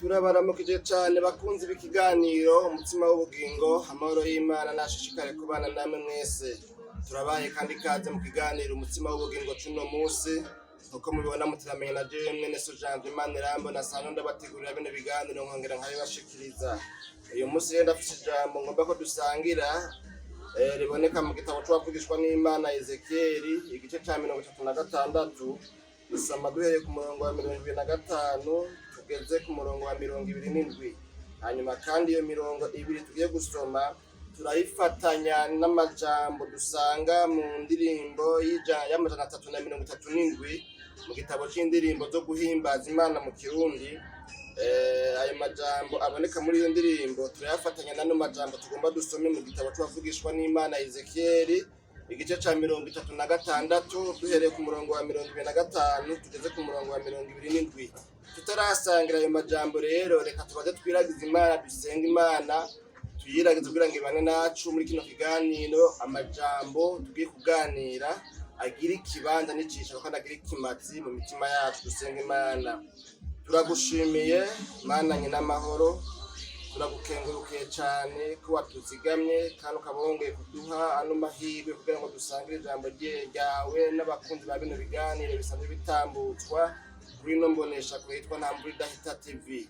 Turabaramukije cane bakunzi b'ikiganiro Umutsima w'Ubugingo. Amahoro y'Imana nashishikare kubana namwe mwese. Turabaye kandi ikaze mu kiganiro Umutsima w'Ubugingo c'uno musi. Nkuko mubibona, mutiramenye na jewe mwene so Janvier Imanirambona, nasanzwe ndabategurira bino biganiro nkongera nkabibashikiriza. Uyu musi rero ndafise ijambo ngomba ko dusangira, riboneka mu gitabo c'uwavugishwa n'Imana Ezekiyeli, igice ca 36. Dusoma duhereye ku murongo wa 25 tugeze ku murongo wa 27. Hanyuma kandi iyo mirongo ibiri tugiye gusoma turayifatanya n'amajambo dusanga mu ndirimbo y'337 mu gitabo c'indirimbo zo guhimbaza Imana mu Kirundi. Ayo majambo aboneka muri iyo ndirimbo turayafatanya n'ano majambo tugomba dusome mu gitabo c'uwavugishwa n'Imana Ezekiyeli, igice ca 36, duhereye ku murongo wa 25 tugeze ku murongo wa 27. Tutarasangira ayo majambo rero, reka tubaze twiragize Imana, dusenga Imana, tuyiragize kugira ngo ibane nacu muri kino kiganiro, amajambo tugiye kuganira agira ikibanza n'icicaro kandi agira ikimazi mu mitima yacu. Dusenga Imana. Turagushimiye Mana nyina amahoro, turagukengurukiye cyane ko watuzigamye kandi ukaba wongeye kuduha ano mahirwe kugira ngo dusangire ijambo ryawe n'abakunzi ba bino biganiro bisanzwe bitambutswa kuri ino mbonesha kure yitwa Nta Mvura Idahita TV.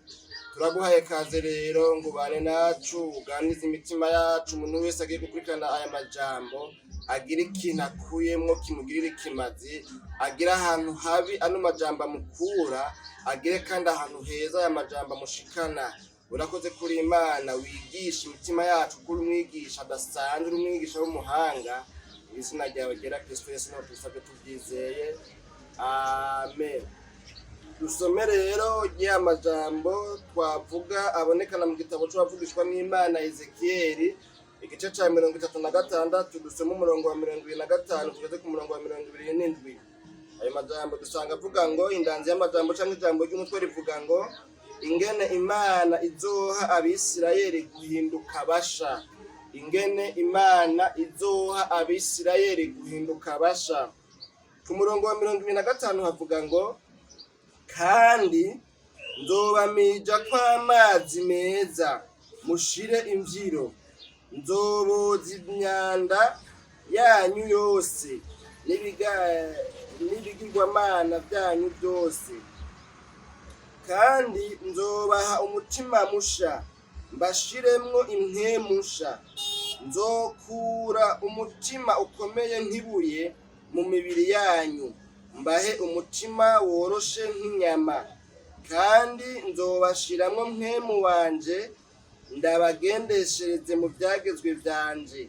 Turaguhaye kaze rero ngo ubane nacu, uganize imitima yacu. Umuntu wese agiye gukurikirana aya majambo agira ikintu akuyemwo kimugirira ikimazi, agire ahantu habi ano majambo amukura, agire kandi ahantu heza aya majambo amushikana. Urakoze kuri Imana wigisha imitima yacu, kuri umwigisha adasanzwe, uri umwigisha w'umuhanga. Izina ryawe ryera Kristo Yesu niho tubisabye tubyizeye, amen. Dusome rero ya majambo twavuga abonekana mu gitabo c'uwavugishwa n'Imana Ezekiyeli, igice ca 36. Dusome umurongo wa 25 tugeze ku murongo wa 27. Ayo majambo dusanga avuga ngo, indanzi y'amajambo canke ijambo ry'umutwe rivuga ngo: "Ingene Imana izoha Abisirayeli guhinduka basha." Ingene Imana izoha Abisirayeli guhinduka basha. Ku murongo wa 25 havuga ngo: "Kandi nzobamija kw'amazi meza mushire imvyiro, nzoboza imyanda yanyu yose n'ibigirwamana byanyu byose. Kandi nzobaha umutima musha, mbashiremwo impwemu nsha. Nzokura umutima ukomeye nk'ibuye mu mibiri yanyu, mbahe umutima woroshe nk'inyama. Kandi nzobashiramwo mpwemu wanje, ndabagendeshereze mu vyagezwe vyanje,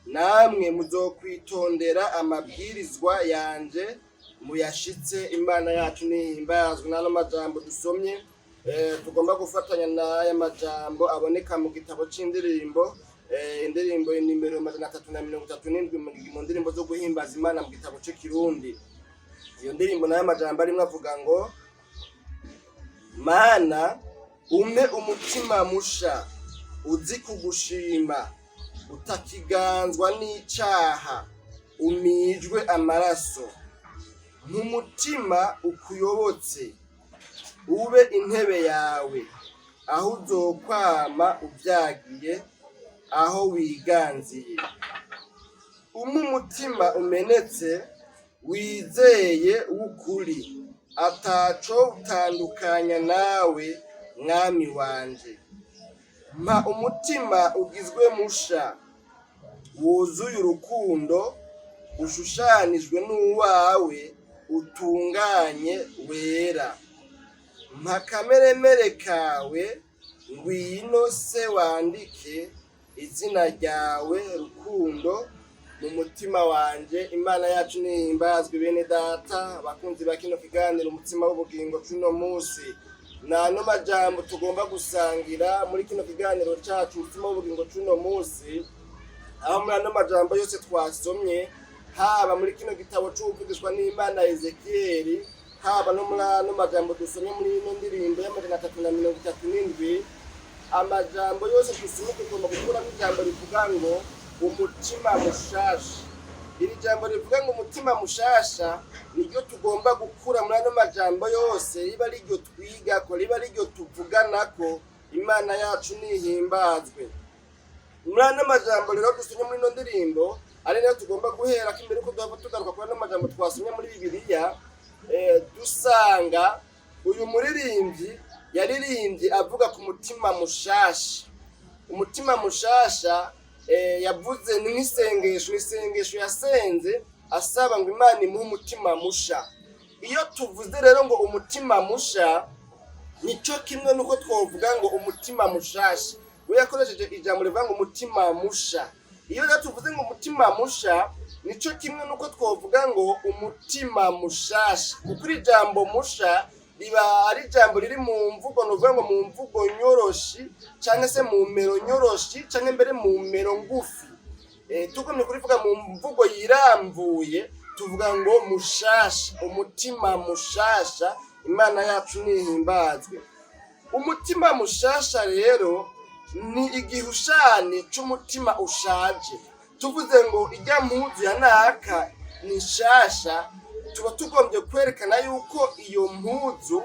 namwe muzokwitondera amabwirizwa yanje muyashitse." Imana yacu nihimbazwe. N'ano majambo dusomye, tugomba gufatanya n'aya majambo aboneka mu gitabo c'indirimbo, indirimbo nimero 337 mu ndirimbo zo guhimbaza Imana mu gitabo c'ikirundi. Iyo ndirimbo nayo amajambo arimwo avuga ngo: "Mana, umpe umutima musha uzi kugushima, utakiganzwa n'icaha, umijwe amaraso. Nk'umutima ukuyobotse, ube intebe yawe, aho uzokwama uvyagiye, aho wiganziye. Umpe umutima umenetse, wizeye, w'ukuri, ataco utandukanya nawe, Mwami wanje. Mpa umutima ugizwe musha, wuzuye urukundo, ushushanijwe n'uwawe, utunganye, wera. Mpa akameremere kawe, ngwino se wandike izina ryawe rukundo mu mutima wanje." Imana yacu nihimbazwe. Bene data bakunzi ba kino kiganiro Umutsima w'Ubugingo c'uno musi, nano majambo tugomba gusangira muri kino kiganiro cacu Umutsima w'Ubugingo c'uno musi, aho muri ano majambo yose twasomye, haba muri kino gitabo c'uwuvugishwa n'Imana Ezekiyeli, haba no muri ano majambo dusomye muri ino ndirimbo y'337, amajambo yose dusomye tugomba gukuramo ijambo rivuga ngo umutima mushasha. Iri jambo rivuga ngo umutima mushasha niryo tugomba gukura muri ano majambo yose, riba riryo twigako, riba riryo tuvuganako. Imana yacu nihimbazwe. Muri ano majambo rero dusomye muri ino ndirimbo, ari nayo tugomba guhera ko imbere ko duhava tugaruka kuri ano majambo twasomye muri Bibiliya, dusanga uyu muririmbyi yaririmbye avuga ku mutima mushasha. Umutima mushasha yavuze ni nk'isengesho, isengesho yasenze asaba ngo Imana imuhe umutima musha. Iyo tuvuze rero ngo umutima musha, nico kimwe nuko twovuga ngo umutima mushasha. We yakoresheje ijambo rivuga ngo umutima musha. Iyo rero tuvuze ngo umutima musha, nico kimwe nuko twovuga ngo umutima mushasha, kuko iri jambo musha riba ari ijambo riri mu mvugo, nuvuga ngo mu mvugo nyoroshi, canke se mu mero nyoroshi, canke mbere mu mero ngufi. Tugomye kurivuga mu mvugo yiramvuye, tuvuga ngo mushasha, umutima mushasha. Imana yacu nihimbazwe. Umutima mushasha rero ni igihushane c'umutima ushaje. Tuvuze ngo ijya mpuzu ya naka ni nshasha, tuba tugombye kwerekana yuko iyo mpuzu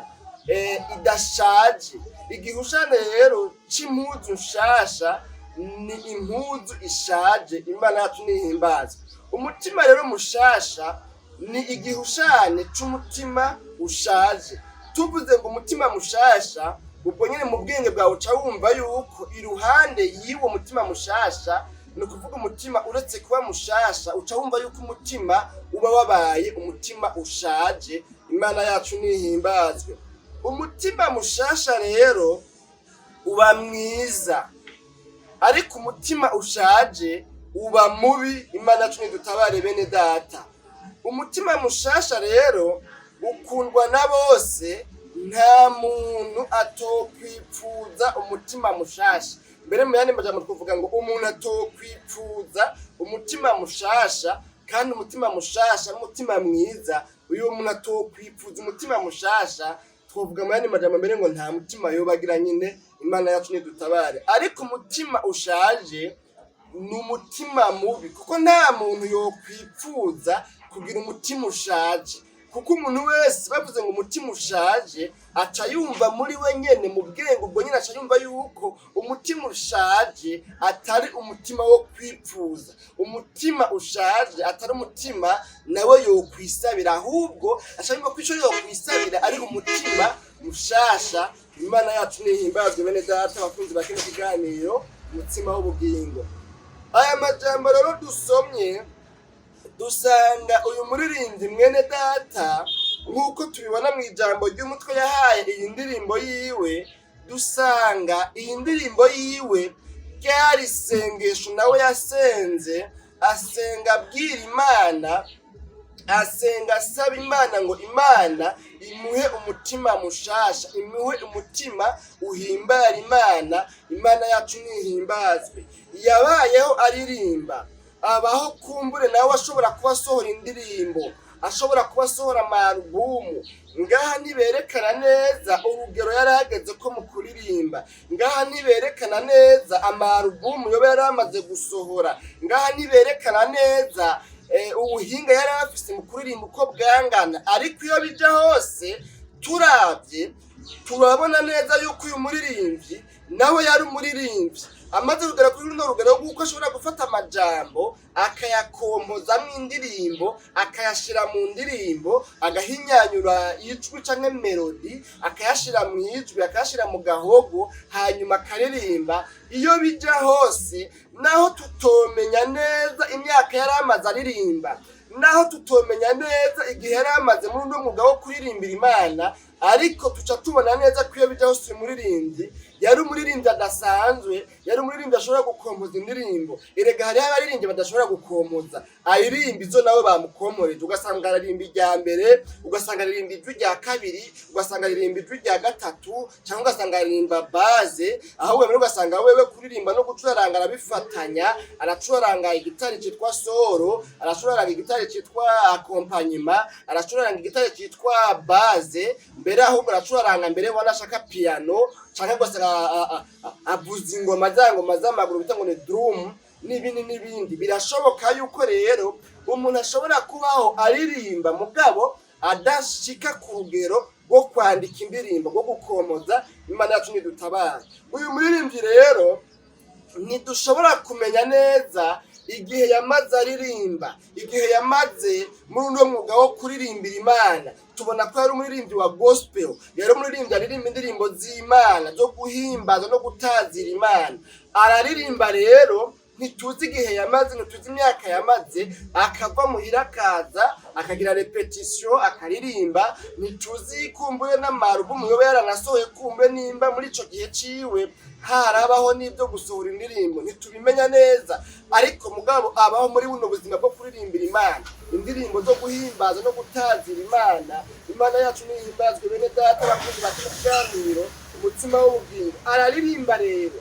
idashaje. Igihushane rero c'impuzu nshasha ni impuzu ishaje. Imana yacu nihimbazwe. Umutima rero mushasha ni igihushane c'umutima ushaje. Tuvuze ngo umutima mushasha, ubwo nyine mu bwenge bwawe uca wumva yuko iruhande y'uwo mutima mushasha, ni ukuvuga umutima uretse kuba mushasha, uca wumva yuko umutima uba wabaye umutima ushaje. Imana yacu nihimbazwe. Umutima mushasha rero uba mwiza, ariko umutima ushaje uba mubi. Imana yacu nidutabare, bene data. Umutima mushasha rero ukundwa na bose, nta muntu atokwipfuza umutima mushasha. Mbere mu yandi majambo twavuga ngo umuntu atokwipfuza umutima mushasha, kandi umutima mushasha n'umutima mwiza, uyu muntu atokwipfuza umutima mushasha, twavuga mu yandi majambo mbere ngo nta mutima yobagira nyine. Imana yacu nidutabare. Ariko umutima ushaje ni umutima mubi, kuko nta muntu yokwipfuza kugira umutima ushaje, kuko umuntu wese bavuze ngo umutima ushaje, aca yumva muri we nyene mu bwenge, ubwo nyene aca yumva yuko umutima ushaje atari umutima wo kwipfuza, umutima ushaje atari umutima nawe yokwisabira, ahubwo aca yumva ko ico yokwisabira ari umutima mushasha. Imana yacu nihimbazwe. Bene data, abakunzi ba kino kiganiro Umutsima w'Ubugingo, aya majambo rero dusomye, dusanga uyu muririmbyi, mwene data, nk'uko tubibona mu ijambo ry'umutwe yahaye iyi ndirimbo yiwe, dusanga iyi ndirimbo yiwe ryari isengesho nawe yasenze, asenga abwira Imana, asenga asaba Imana ngo Imana imuhe umutima mushasha, imuhe umutima uhimbara Imana. Imana yacu nihimbazwe. Yabayeho aririmba, abaho kumbure nawe ashobora kuba asohora indirimbo, ashobora kuba asohora amarubumu. Ngaha ntiberekana neza urugero yari ageze ko mu kuririmba, ngaha ntiberekana neza amarubumu yoba yari amaze gusohora, ngaha ntiberekana neza ubuhinga yari afise mu kuririmba uko bwangana. Ariko iyo bija hose, turavye turabona neza yuko uyu muririmbyi nawe yari umuririmbyi amaze kugera kuri runo rugero rw'uko ashobora gufata amajambo akayakompozamwo indirimbo, akayashira mu ndirimbo, agahinyanyura ijwi canke melody, akayashira mu ijwi, akayashira mu gahogo, hanyuma akaririmba. Iyo bija hose, naho tutomenya neza imyaka yari amaze aririmba, naho tutomenya neza igihe yari amaze muri uno mwuga wo kuririmbira Imana, ariko tuca tubona neza ko iyo bija hose uyu muririmbyi yari umuririmbyi adasanzwe, yari umuririmbyi ashobora gukompoza indirimbo. Erega hariho abaririmbyi badashobora gukompoza, aririmba izo nawe bamukomoreje, ugasanga aririmba irya mbere, ugasanga aririmba ijwi rya kabiri, ugasanga aririmba ijwi rya gatatu, cyangwa ugasanga aririmba basse. Ahubwo rero ugasanga wewe kuririmba no gucuraranga arabifatanya, aracuraranga igitari citwa solo, aracuraranga igitari citwa accompagnement, aracuraranga igitari citwa basse, mbere ahubwo aracuraranga mbere wanashaka piano, canke ugasanga avuza ingoma, za ngoma z'amaguru bita ngo ni drum, n'ibindi n'ibindi. Birashoboka yuko rero Umuntu ashobora kubaho aririmba, mugabo adashika ku rugero rwo kwandika indirimbo, rwo gukomoza. Imana yacu ntidutabara. Uyu muririmbyi rero ntidushobora kumenya neza igihe yamaze aririmba, igihe yamaze muri uno mwuga wo kuririmbira Imana. Tubona ko yari umuririmbyi wa gospel, yari umuririmbyi aririmba indirimbo z'Imana zo guhimbaza no gutazira Imana. Araririmba rero, ntituzi igihe yamaze, ntituzi imyaka yamaze, akava muhira akaza akagira répétition, akaririmba. Ntituzi kumbuye n'amarubumu yoba yaranasohoye, kumbe nimba muri ico gihe ciwe harabaho n'ibyo gusohora indirimbo, ntitubimenya neza. Ariko mugabo abaho muri buno buzima bwo kuririmbira Imana indirimbo zo guhimbaza no gutazira Imana. Imana yacu nihimbazwe. Bene data, bakunzi ba kino kiganiro Umutsima w'Ubugingo, araririmba rero,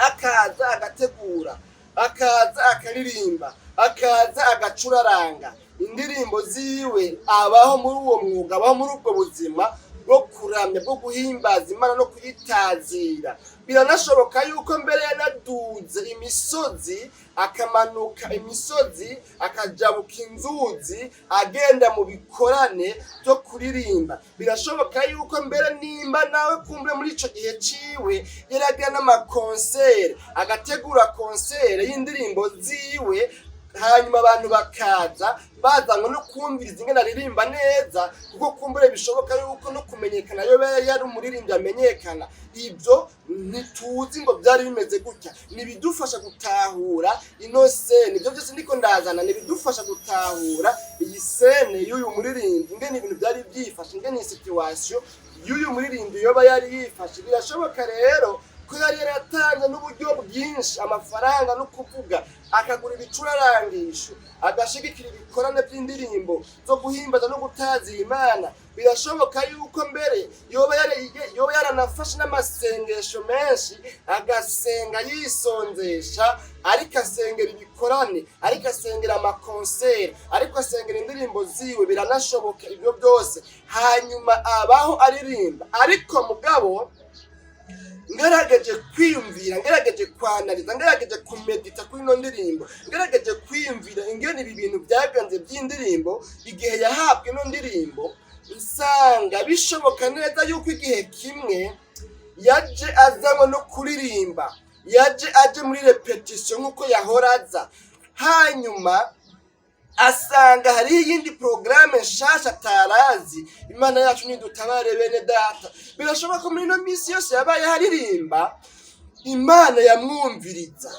akaza agategura, akaza akaririmba, akaza agacuraranga indirimbo ziwe. Abaho muri uwo mwuga, abaho muri ubwo buzima bwo kuramya, bwo guhimbaza Imana no kuyitazira. Biranashoboka yuko mbere yanaduze imisozi, akamanuka imisozi, akajabuka inzuzi, agenda mu bikorane byo kuririmba. Birashoboka yuko mbere nimba nawe kumbure muri ico gihe ciwe yaragira n'amakonsere, agategura konsere y'indirimbo ziwe, hanyuma abantu bakaza bazanywe no kumviriza ingene aririmba neza, kuko kumbure bishoboka yuko no kumenyekana yoba yari umuririmbyi amenyekana. Ibyo ntituzi ngo byari bimeze gutya. Nibidufasha gutahura ino scène, ibyo byose ndiko ndazana nibidufasha gutahura iyi scène y'uyu muririmbyi, ingene ibintu byari byifashe, ingene iyi situation y'uyu muririmbyi yoba yari yifashe. Birashoboka rero ko yari yaratanze n'uburyo bwinshi, amafaranga no kuvuga, akagura ibicurarangisho, agashigikira ibikorane by'indirimbo zo guhimbaza no gutazira Imana. Birashoboka yuko mbere yoba yaranafashe n'amasengesho menshi, agasenga yisonzesha, ariko asengera ibikorane, ariko asengera amakonseri, ariko asengera indirimbo ziwe. Biranashoboka ibyo byose. Hanyuma abaho aririmba. Ariko mugabo ngerageje kwiyumvira, ngerageje kwanariza, ngerageje kumedita kuri ino ndirimbo, ngerageje kwiyumvira ingene ibi bintu byagenze by'indirimbo, igihe yahabwa ino ndirimbo, nsanga bishoboka neza yuko igihe kimwe yaje azanywe no kuririmba, yaje aje muri répétition nk'uko yahora aza, hanyuma asanga hariho iyindi porogaramu nshasha atarazi. Imana yacu nidutabare. Bene data, birashoboka ko muri ino minsi yose yabaye haririmba, Imana yamwumviriza,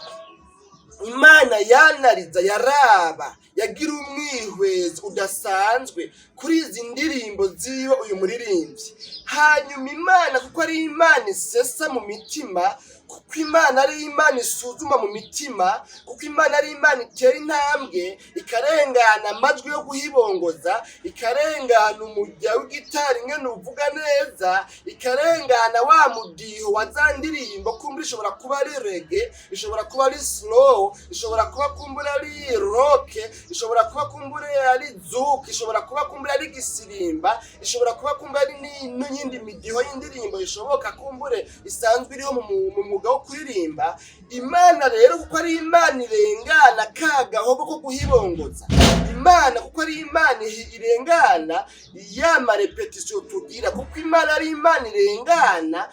Imana yanariza, yaraba, yagira umwihwezo udasanzwe kuri izi ndirimbo ziwe uyu muririmbyi. Hanyuma Imana, kuko ari Imana isesa mu mitima, kuko Imana ari Imana isuzuma mu mitima, kuko Imana ari Imana itera intambwe ikarengana amajwi yo guhibongoza, ikarengana umujya w'igitari ingene uvuga neza, ikarengana wa mudiho wa za ndirimbo, kumbura ishobora kuba ari reggae, ishobora kuba ari slow, ishobora kuba kumbura ari rock, ishobora kuba kumbura ari zouk, ishobora kuba kumbura ari gisirimba, ishobora kuba kumbura ari n'iyindi midiho y'indirimbo ishoboka kumbure isanzwe iriho mu mwuga wo kuririmba. Imana rero, kuko ari Imana irengana ka gahogo ko guhibongoza, Imana kuko ari Imana irengana ya ma répétition tugira, kuko Imana ari Imana irengana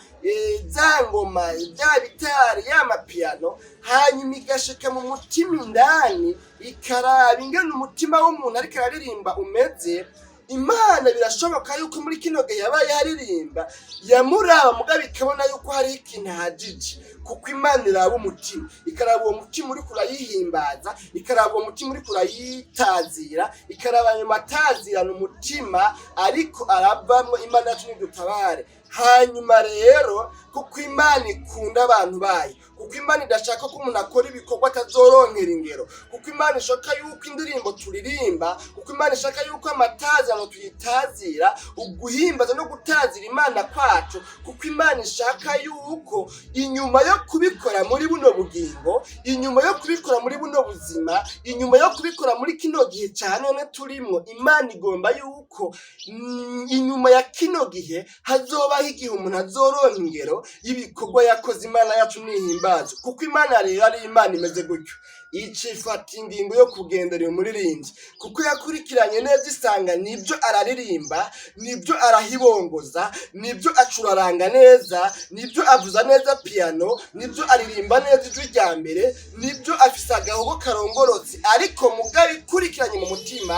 za ngoma, bya bitari, ya mapiyano, hanyuma igashika mu mutima indani, ikaraba ingene umutima w'umuntu ariko araririmba umeze. Imana birashoboka yuko muri kino gihe yabaye aririmba, yamuraba mugabo ikabona yuko hariho ikintu ahagije, kuko Imana iraba umutima, ikaraba uwo mutima uriko urayihimbaza, ikaraba uwo mutima uriko urayitazira, ikaraba ayo matazirana umutima ariko aravamwo. Imana yacu nidutabare. Hanyuma rero, kuko Imana ikunda abantu bayo, kuko Imana idashaka ko umuntu akora ibikorwa atazoronkera ingero, kuko Imana ishaka yuko indirimbo turirimba, kuko Imana ishaka yuko amatazirano tuyitazira, uguhimbaza no gutazira Imana kwacu, kuko Imana ishaka yuko inyuma yo kubikora muri buno bugingo, inyuma yo kubikora muri buno buzima, inyuma yo kubikora muri kino gihe cya none turimwo, Imana igomba yuko inyuma ya kino gihe hazobaho Hazobaho igihe umuntu azoronka ingero y'ibikorwa yakoze. Imana yacu nihimbazwe, kuko Imana rero ari Imana imeze gutyo. Icifata ingingo yo kugendera uyu muririmbyi, kuko yakurikiranye neza, isanga nibyo araririmba, nibyo arahibongoza, nibyo acuraranga neza, nibyo avuza neza piano, nibyo aririmba neza ijwi rya mbere, nibyo afise agahogo karongorotse. Ariko mugabo ikurikiranye mu mutima,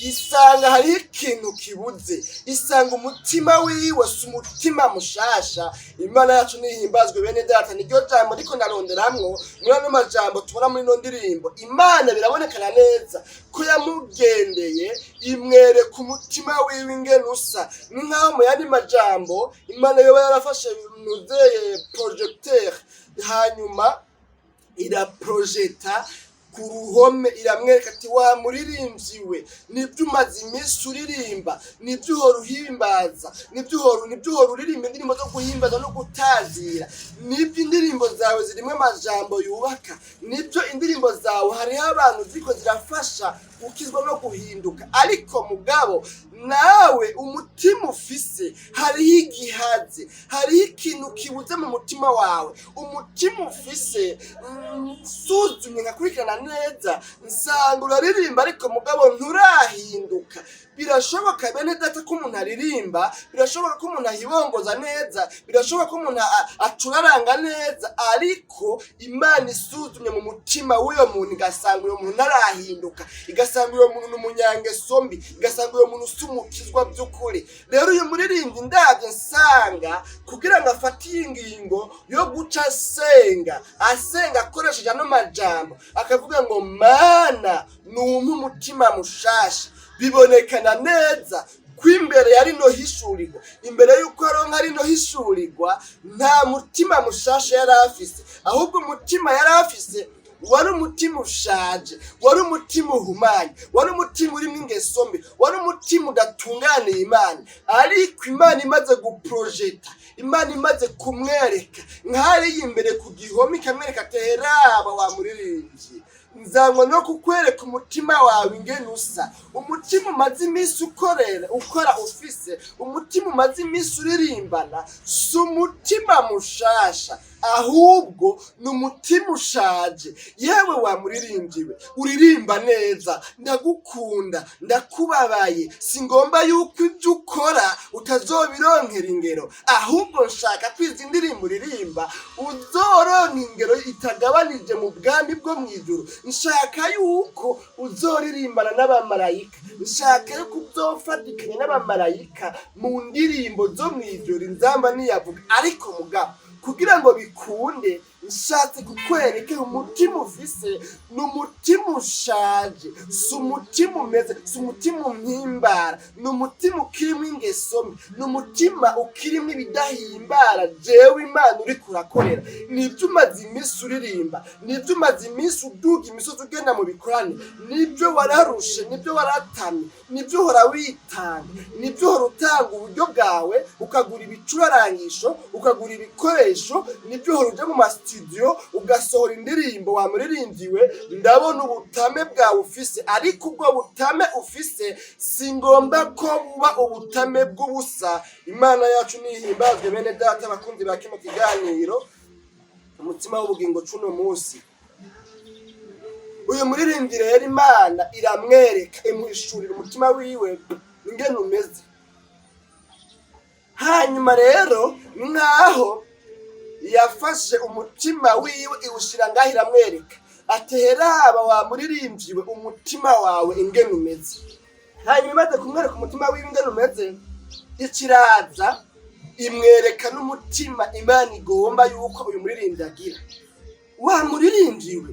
isanga hariho ikintu kibuze, isanga umutima wiwe si umutima mushasha. Imana yacu nihimbazwe. Bene data, niryo jambo ndiko ndaronderamwo muri ano majambo tubona muri ino ndirimbo. Imana birabonekana neza ko yamugendeye, imwereka umutima wiwe ingene usa. Ni nkaho mu yandi majambo Imana yoba yarafashe nuzeye projecteur, hanyuma iraprojeta ku ruhome, iramwereka ati: "Wa muririmbyi we, nibyo umaze iminsi uririmba, nibyo uhora uhimbaza, nibyo uhora uririmba indirimbo zo guhimbaza no gutazira, nibyo indirimbo zawe zirimo amajambo yubaka, nibyo indirimbo zawe hariho abantu ziriko zirafasha gukizwa no guhinduka. Ariko mugabo nawe umutima ufise hariho igihaze, hariho ikintu kibuze mu mutima wawe. Umutima ufise, nsuzumye nkakurikirana neza, nsanga uraririmba, ariko mugabo nturahinduka." Birashoboka, bene data, ko umuntu aririmba, birashoboka ko umuntu ahibongoza neza, birashoboka ko umuntu acuraranga neza, ariko Imana isuzumye mu mutima w'uyo muntu igasanga uyo muntu ntarahinduka, igasanga uyo muntu ni umunyangeso mbi, igasanga uyo muntu si umukizwa by'ukuri. Rero uyu muririmbyi ndabye nsanga kugira ngo afate iyi ngingo yo guca asenga, asenga akoresheje ano majambo, akavuga ngo: "Mana, numpe umutima mushasha." Bibonekana neza ko imbere ya rino hishurirwa, imbere y'uko aronka rino hishurirwa, nta mutima mushasha yari afise. Ahubwo umutima yari afise wari umutima ushaje, wari umutima uhumanye, wari umutima urimo ingeso mbi, wari umutima udatunganiye Imana. Ariko Imana imaze guprojeta, Imana imaze kumwereka nk'hariya imbere ku gihome, ikamwereka ati: "Raba wa muririmbyi, nzanywa no kukwereka umutima wawe ingene usa. Umutima umaze iminsi ukorera, ukora, ufise umutima umaze iminsi uririmbana, si umutima mushasha, ahubwo ni umutima ushaje. Yewe wa muririmbyi we, uririmba neza, ndagukunda, ndakubabaye. Singomba yuko ibyo ukora utazobironkera ingero, ahubwo nshaka ko izi ndirimbo uririmba uzoronka ingero itagabanije mu bwami bwo mu ijuru. Nshaka yuko uzoririmbana n'abamarayika, nshaka yuko uzofatikanya n'abamarayika mu ndirimbo zo mu ijuru inzamba niyavuga. Ariko mugabo kugira ngo bikunde, nshatse kukwereka umutima ufise ni umutima ushaje, si umutima umeze, si umutima umpimbara, ni umutima ukirimo ingeso mbi, ni umutima ukirimo ibidahimbara jewe Imana uriko urakorera. Nibyo umaze iminsi uririmba, nibyo umaze iminsi uduga imisozi ugenda mu bikorane, nibyo wararushe, nibyo waratamye, nibyo uhora witanga, nibyo uhora utanga uburyo bwawe ukagura ibicurarangisho, ukagura ibikoresho, nibyo uhora uja mu masitudiyo ugasohora indirimbo. Wa muririmbyi we, ndabona ubutame bwawe ufise, ariko ubwo butame ufise si ngomba ko buba ubutame bw'ubusa." Imana yacu nihimbazwe. Bene data, abakunzi ba kino kiganiro Umutima w'Ubugingo cuno munsi, uyu muririmbyi rero Imana iramwereka, imuhishurira umutima wiwe ingene umeze. Hanyuma rero ni nkaho yafashe umutima wiwe iwushira ngaho, iramwereka ati: "Heraba wa muririmbyi we, umutima wawe ingene umeze." Hanyuma imaze kumwereka umutima wiwe ingene umeze, ikiraza imwereka n'umutima Imana igomba yuko uyu muririmbyi agira. "Wa muririmbyi we,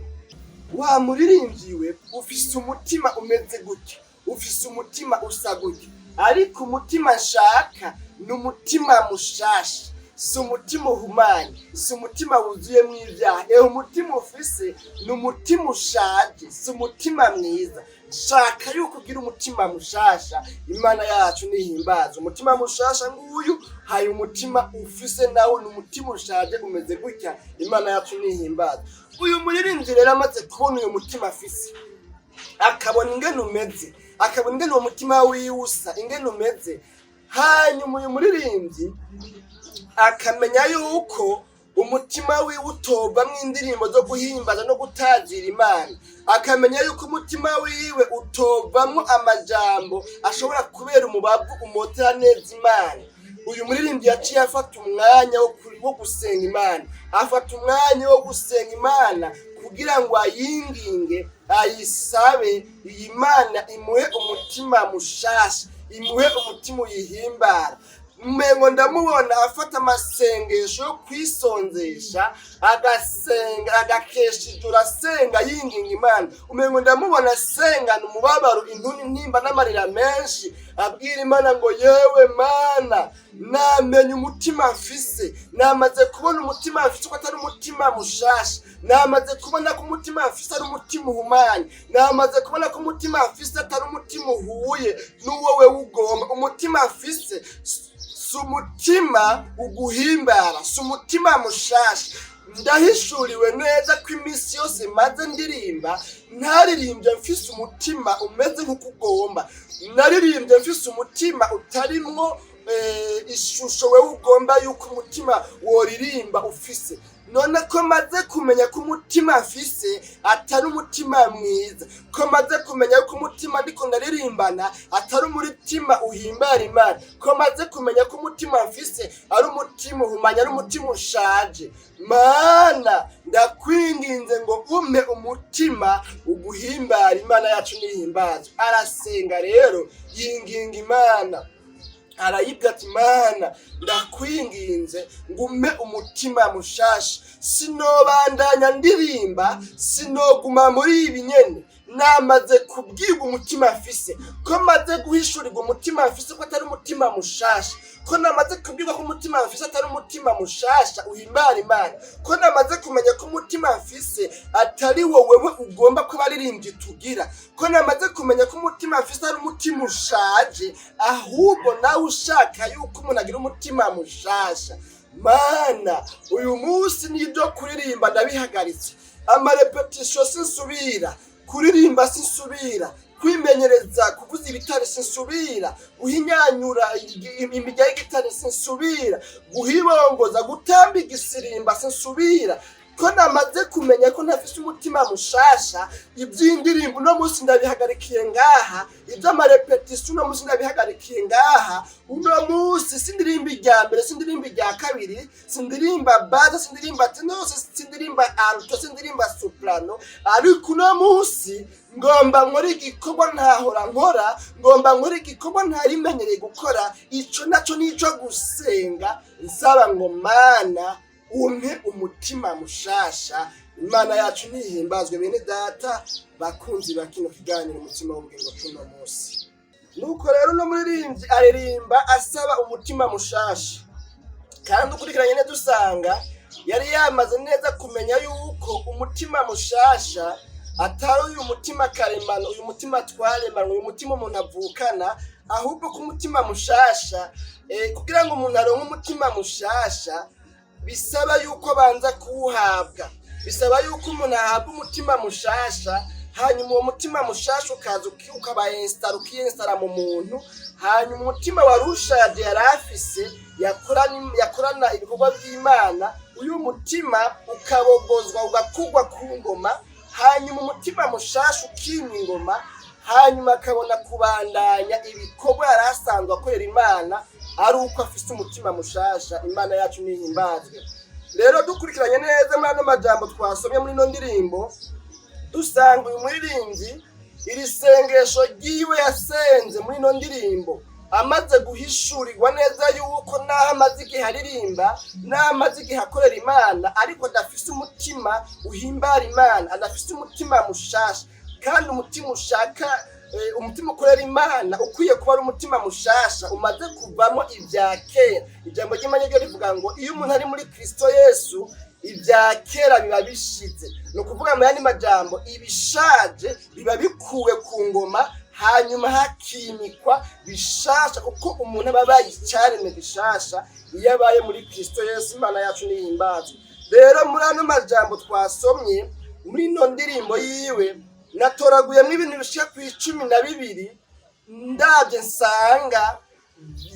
wa muririmbyi we, ufise umutima umeze gutya, ufise umutima usa gutya, ariko umutima nshaka ni umutima mushasha, si umutima uhumanye, si umutima wuzuyemwo ibyaha. Ehe, umutima ufise ni umutima ushaje, si umutima mwiza. Shaka yuko ugira umutima mushasha." Imana yacu nihimbaza. Umutima mushasha nguyu, hari umutima ufise nawo ni umutima ushaje umeze gutya. Imana yacu nihimbaza. Uyu muririmbyi rero amaze kubona uyu mutima afise, akabona ingene umeze, akabona ingene uwo mutima wiwe usa, ingene umeze. Hanyuma uyu muririmbyi akamenya yuko umutima wiwe utovamwo indirimbo zo guhimbaza no gutazira Imana, akamenya yuko umutima wiwe utovamwo amajambo ashobora kubera umubavu umotera neza Imana. Uyu muririmbyi yaciye afata umwanya wo gusenga Imana, afata umwanya wo gusenga Imana kugira ngo ayinginge, ayisabe iyi Mana imuhe umutima mushasha, imuhe umutima uyihimbara. Umengo ndamubona afata amasengesho yo kwisonzesha, agasenga, agakesha ijoro asenga yinginga Imana. Umengo ndamubona asengana umubabaro, intuni, intimba n'amarira menshi, abwira Imana ngo: "Yewe Mana, namenye umutima mfise, namaze kubona umutima mfise ko atari umutima mushasha, namaze kubona ko umutima mfise ari umutima uhumanye, namaze kubona ko umutima mfise atari umutima uhuye n'uwo wewe ugomba. Umutima mfise si umutima uguhimbara, si umutima mushasha. Ndahishuriwe neza ko iminsi yose maze ndirimba ntaririmbye mfise umutima umeze nk'uko ugomba, naririmbye mfise umutima utarimwo ishusho wewe ugomba yuko umutima woririmba ufise. None ko maze kumenya ko umutima mfise atari umutima mwiza, ko maze kumenya ko umutima ndiko ndaririmbana atari umutima uhimbara Imana, ko maze kumenya ko umutima mfise ari umutima uhumanya, ari umutima ushaje, Mana, ndakwinginze ngo umpe umutima uguhimbara." Imana yacu nihimbazwe. Arasenga rero, yinginga Imana, arayibwira ati: "Mana, ndakwinginze ngo umpe umutima mushasha. Sinobandanya ndirimba, sinoguma muri ibi nyene, namaze kubwirwa umutima mfise, ko maze guhishurirwa umutima mfise ko atari umutima mushasha, ko namaze kubwirwa ko umutima mfise atari umutima mushasha uhimbara Imana, ko namaze kumenya ko umutima mfise atari wowe ugomba ko abaririmbyi tugira, ko namaze kumenya ko umutima mfise ari umutima ushaje, ahubwo nawe ushaka yuko umuntu agira umutima mushasha. Mana, uyu munsi n'ibyo kuririmba ndabihagaritse, amarépétitions sinsubira kuririmba, sinsubira kwimenyereza kuvuza ibitare, sinsubira guhinyanyura imirya y'igitare, sinsubira guhibongoza, gutamba igisirimba, sinsubira, ko namaze kumenya ko ntafise umutima mushasha. Iby'indirimbo uno munsi ndabihagarikiye ngaha, iby'amarépétitions uno munsi ndabihagarikiye ngaha. Uno munsi sindirimba irya mbere, sindirimba irya kabiri, sindirimba basse, sindirimba ténor, sindirimba alto, sindirimba soprano, ariko uno munsi ngomba nkora igikorwa ntahora nkora, ngomba nkora igikorwa ntarimenyereye gukora. Ico naco nico gusenga nsaba ngo: Mana, umpe umutima mushasha." Imana yacu nihimbazwe. Bene data bakunzi ba kino kiganiro Umutima w'Ubugingo cuno munsi, nuko rero uno muririmbyi aririmba asaba umutima mushasha, kandi ukurikiranye neza usanga yari yamaze neza kumenya yuko umutima mushasha atari uyu mutima karemano, uyu mutima twaremanwe, uyu mutima umuntu avukana, ahubwo ko umutima mushasha, kugira ngo umuntu aronke umutima mushasha bisaba yuko abanza kuwuhabwa, bisaba yuko umuntu ahabwa umutima mushasha, hanyuma uwo mutima mushasha ukaza ukaba installé, ukiyinstalla mu muntu, hanyuma umutima wari ushaje yari afise yakorana ibikorwa by'Imana, uyu mutima ukabogozwa, ugakugwa ku ngoma, hanyuma umutima mushasha ukima ingoma, hanyuma akabona kubandanya ibikorwa yari asanzwe akorera Imana ari uko afise umutima mushasha. Imana yacu nihimbazwe. Rero dukurikiranye neza muri ano majambo twasomye muri ino ndirimbo, dusanga uyu muririmbyi iri sengesho ryiwe yasenze muri ino ndirimbo amaze guhishurirwa neza yuko naho amaze igihe aririmba, naho amaze igihe akorera Imana, ariko adafise umutima uhimbara Imana, adafise umutima mushasha. Kandi umutima ushaka, umutima ukorera Imana ukwiye kuba ari umutima mushasha umaze kuvamo ibya kera. Ijambo ry'Imana ryo rivuga ngo iyo umuntu ari muri Kristo Yesu, ibya kera biba bishize. Ni ukuvuga mu yandi majambo, ibishaje biba bikuwe ku ngoma, hanyuma hakimikwa bishasha, kuko umuntu aba abaye icaremwe gishasha iyo abaye muri Kristo Yesu. Imana yacu nihimbazwe. Rero muri ano majambo twasomye muri ino ndirimbo yiwe, natoraguyemo ibintu bishika ku 12, ndabye nsanga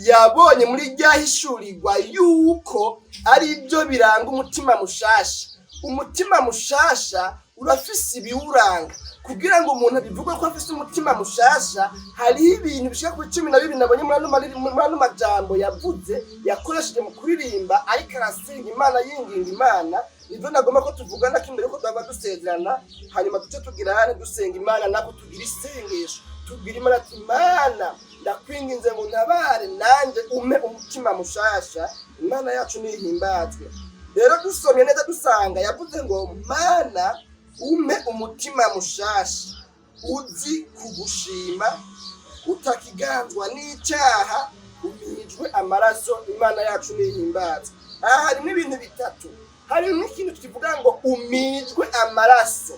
Yabonye muri rya hishurirwa yuko ari byo biranga umutima mushasha. Umutima mushasha urafise ibiwuranga. Kugira ngo umuntu abivuge ko afise umutima mushasha, hariho ibintu bishika kuri 12 nabonye muri ano majambo yavuze, yakoresheje mu kuririmba ariko arasenga Imana, yinginga Imana. Nivyo nagomba ko tuvugana ko imbere yuko twaba dusezerana, hanyuma duce tugira hane dusenga Imana, nako tugira isengesho, tubwira Imana ati: "Imana, ndakwinginze ngo ntabare nanjye umpe umutima mushasha." Imana yacu nihimbazwe. Rero dusomye neza dusanga yavuze ngo: "Mana, umpe umutima mushasha uzi kugushima, utakiganzwa n'icyaha, umijwe amaraso." Imana yacu nihimbazwe. Aha harimo ibintu bitatu. Harimo ikintu kivuga ngo umijwe amaraso.